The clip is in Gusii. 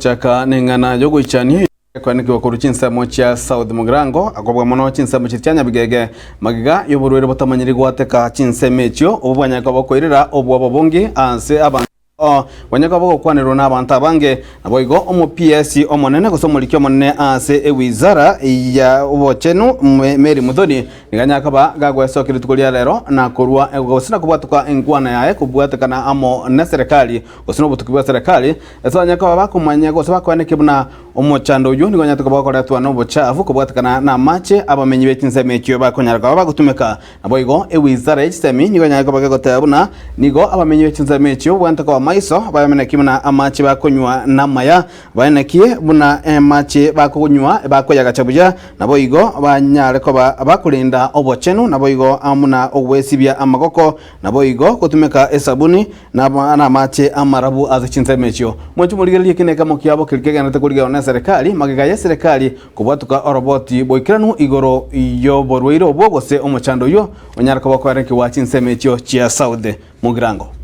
Togochaka neng'ana y'ogoichania ekoanekigwa korwa chinsemo chia South Mugirango, akobua mono chinsemo chiria chia Nyabigege, magega y'oborwaire botamanyiri goateka chinsemo echio, obwo bwanyare koba bokoirera obwoba obonge ase abanto bwanyare koba bogokwanerwa n'abanto abange. Naboigo omo PS omonene gose omoriki omonene ase ewizara ya obochenu Mary Muthoni nigo anyare koba gagwesokia rituko ria rero na korwa gose na kobwatoka enkwana yaye kobwatekana amo neserekari gose nobotuki bwa serekari ase banyare koba bakomanya gose bakoenekia buna omochando oyio nigo onyarete koba okoretwa nobochafu kobwatekana namache abamenyi be chinsemo echio bakonyara koba bagotumeka. Naboigo ewizara ye chisemi nigo enyare koba gegoteba buna nigo abamenyi be chinsemo echio babwenerete koba maiso, baemenekie buna amache bakonywa namaya, baenekie buna amache bakonywa bakoyagacha buya, naboigo banyare koba bakorenda obochenu, naboigo amo na ogwesibia amagoko, naboigo gotumeka esabuni na amache amarabu ase chinsemo echio. Mwanche morigererie eki nekemo kiabo keria kegenderete korigerwa neserekari, magega y'eserekari Kobwatuka oroboti boikeranu igoro y'oborwaire obwo gose omochando oyio onyare koba okoerenkigwa chinsemo echio chia South Mugirango.